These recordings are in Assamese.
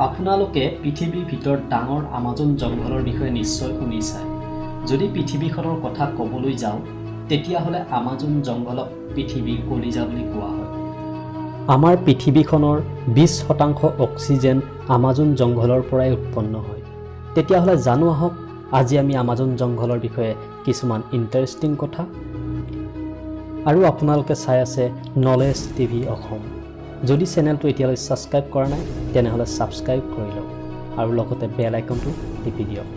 আপোনালোকে পৃথিৱীৰ ভিতৰত ডাঙৰ আমাজন জংঘলৰ বিষয়ে নিশ্চয় শুনিছে। যদি পৃথিৱীখনৰ কথা ক'বলৈ যাওঁ, তেতিয়াহ'লে আমাজন জংঘলক পৃথিৱীৰ কলিজা বুলি কোৱা হয়। আমাৰ পৃথিৱীখনৰ 20% অক্সিজেন আমাজন জংঘলৰ পৰাই উৎপন্ন হয়। তেতিয়াহ'লে জানো আহক আজি আমি আমাজন জংঘলৰ বিষয়ে কিছুমান ইণ্টাৰেষ্টিং কথা। আৰু আপোনালোকে চাই আছে নলেজ টিভি অসম। যদি চেনেলটো এতিয়ালৈ ছাবস্ক্ৰাইব কৰা নাই, তেনেহ'লে ছাবস্ক্ৰাইব কৰি লওক আৰু লগতে বেল আইকনটো টিপি দিয়ক।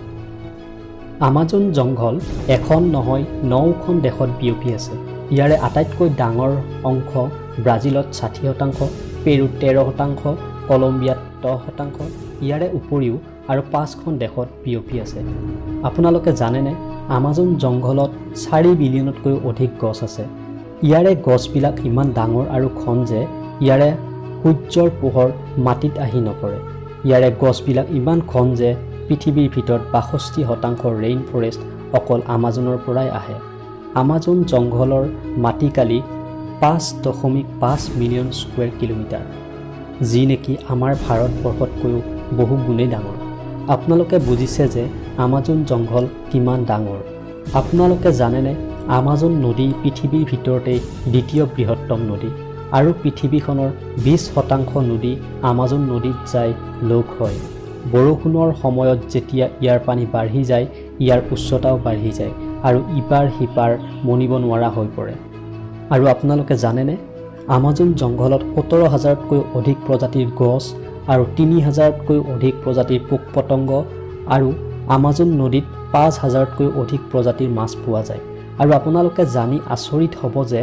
আমাজন জংঘল এখন নহয়, নখন দেশত বিয়পি আছে। ইয়াৰে আটাইতকৈ ডাঙৰ অংশ ব্ৰাজিলত 60%, পেৰুত 13%, কলম্বিয়াত 10%। ইয়াৰে উপৰিও আৰু পাঁচখন দেশত বিয়পি আছে। আপোনালোকে জানেনে, আমাজন জংঘলত 4 বিলিয়নতকৈও অধিক গছ আছে। ইয়াৰে গছবিলাক ইমান ডাঙৰ আৰু ঘন যে ইয়াৰে সূৰ্যৰ পোহৰ মাটিত আহি নপৰে। ইয়াৰে গছবিলাক ইমান ঘন যে পৃথিৱীৰ ভিতৰত 62% ৰেইন ফৰেষ্ট অকল আমাজনৰ পৰাই আহে। আমাজন জংঘলৰ মাটিকালি 5.5 মিলিয়ন স্কুৱেৰ কিলোমিটাৰ, যি নেকি আমাৰ ভাৰতবৰ্ষতকৈও বহু গুণেই ডাঙৰ। আপোনালোকে বুজিছে যে আমাজন জংঘল কিমান ডাঙৰ। আপোনালোকে জানেনে, আমাজন নদী পৃথিৱীৰ ভিতৰতেই দ্বিতীয় বৃহত্তম নদী আৰু পৃথিৱীখনৰ 20% নদী আমাজন নদীত যাই লগ হয়। বৰষুণৰ সময়ত যেতিয়া ইয়াৰ পানী বাঢ়ি যায়, ইয়াৰ উচ্চতাও বাঢ়ি যায় আৰু ইপাৰ সিপাৰ মনিব নোৱাৰা হৈ পৰে। আৰু আপোনালোকে জানেনে, আমাজন জংঘলত 17 হাজাৰতকৈ অধিক প্ৰজাতিৰ গছ আৰু 3000তকৈ অধিক প্ৰজাতিৰ পোক পতংগ আৰু আমাজন নদীত 5000তকৈ অধিক প্ৰজাতিৰ মাছ পোৱা যায়। আৰু আপোনালোকে জানি আচৰিত হ'ব যে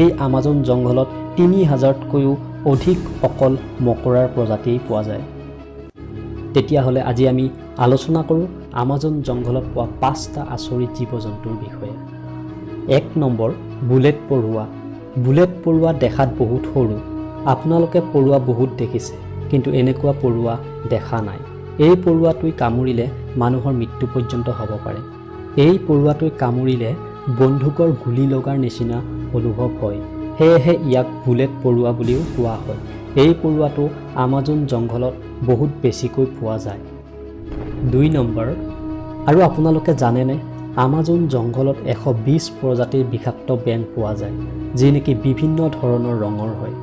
এই আমাজন জংঘলত 3000তকৈও অধিক অকল মকৰাৰ প্ৰজাতিয়েই পোৱা যায়। তেতিয়াহ'লে আজি আমি আলোচনা কৰোঁ আমাজন জংঘলত পোৱা পাঁচটা আচৰিত জীৱ জন্তুৰ বিষয়ে। এক নম্বৰ, বুলেট পৰুৱা। বুলেট পৰুৱা দেখাত বহুত সৰু। আপোনালোকে পৰুৱা বহুত দেখিছে, কিন্তু এনেকুৱা পৰুৱা দেখা নাই। এই পৰুৱাটোৱে কামুৰিলে মানুহৰ মৃত্যু পৰ্যন্ত হ'ব পাৰে। এই পৰুৱাটোৱে কামুৰিলে বন্দুকৰ গুলী লগাৰ নিচিনা অনুভৱ হয়। সেয়েহে ইয়াক বুলেট পৰুৱা বুলিও কোৱা হয়। এই পৰুৱাটো আমাজন জংঘলত বহুত বেছিকৈ পোৱা যায়। দুই নম্বৰ, আৰু আপোনালোকে জানেনে, আমাজন জংঘলত 120 প্ৰজাতিৰ বিষাক্ত বেং পোৱা যায়, যি নেকি বিভিন্ন ধৰণৰ ৰঙৰ হয়।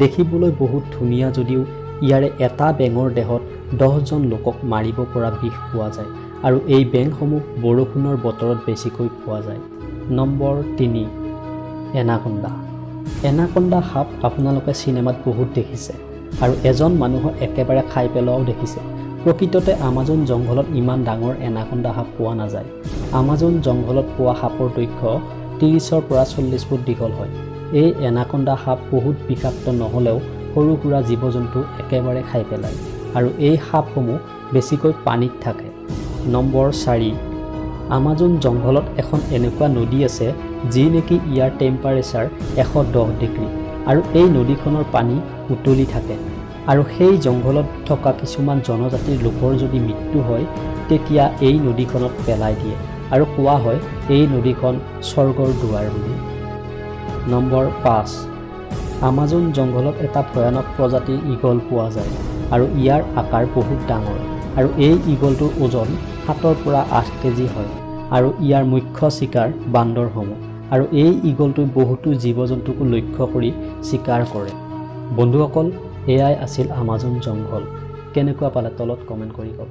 দেখিবলৈ বহুত ধুনীয়া যদিও ইয়াৰে এটা বেঙৰ দেহত 10জন লোকক মাৰিব পৰা বিষ পোৱা যায় আৰু এই বেংসমূহ বৰষুণৰ বতৰত বেছিকৈ পোৱা যায়। Number 3, anaconda. এনাকণ্ডা সাপ আপোনালোকে চিনেমাত বহুত দেখিছে আৰু এজন মানুহক একেবাৰে খাই পেলোৱাও দেখিছে। প্ৰকৃততে আমাজন জংঘলত ইমান ডাঙৰ এনাকণ্ডা সাপ পোৱা নাযায়। আমাজন জংঘলত পোৱা সাপৰ দৈৰ্ঘ্য 30ৰ পৰা 40 ফুট দীঘল হয়। এই এনাকণ্ডা সাপ বহুত বিষাক্ত নহ'লেও সৰু সুৰা জীৱ জন্তু একেবাৰে খাই পেলায় আৰু এই সাপসমূহ বেছিকৈ পানীত থাকে। নম্বৰ 4, আমাজন জংঘলত এখন এনেকুৱা নদী আছে, যি নেকি ইয়াৰ টেম্পাৰেচাৰ 110 ডিগ্ৰী আৰু এই নদীখনৰ পানী উতলি থাকে। আৰু সেই জংঘলত থকা কিছুমান জনজাতিৰ লোকৰ যদি মৃত্যু হয়, তেতিয়া এই নদীখনত পেলাই দিয়ে আৰু কোৱা হয় এই নদীখন স্বৰ্গৰ দুৱাৰ বুলি। নম্বৰ 5, আমাজন জংঘলত এটা ভয়ানক প্ৰজাতিৰ ঈগল পোৱা যায় আৰু ইয়াৰ আকাৰ বহুত ডাঙৰ আৰু এই ঈগলটোৰ ওজন 7ৰ পৰা 8 কেজি হয় আৰু ইয়াৰ মুখ্য চিকাৰ বান্দৰসমূহ আৰু এই ঈগলটোৱে বহুতো জীৱ জন্তুকো লক্ষ্য কৰি চিকাৰ কৰে। বন্ধুসকল, এয়াই আছিল আমাজন জংঘল। কেনেকুৱা পালে তলত কমেণ্ট কৰি ক'ব।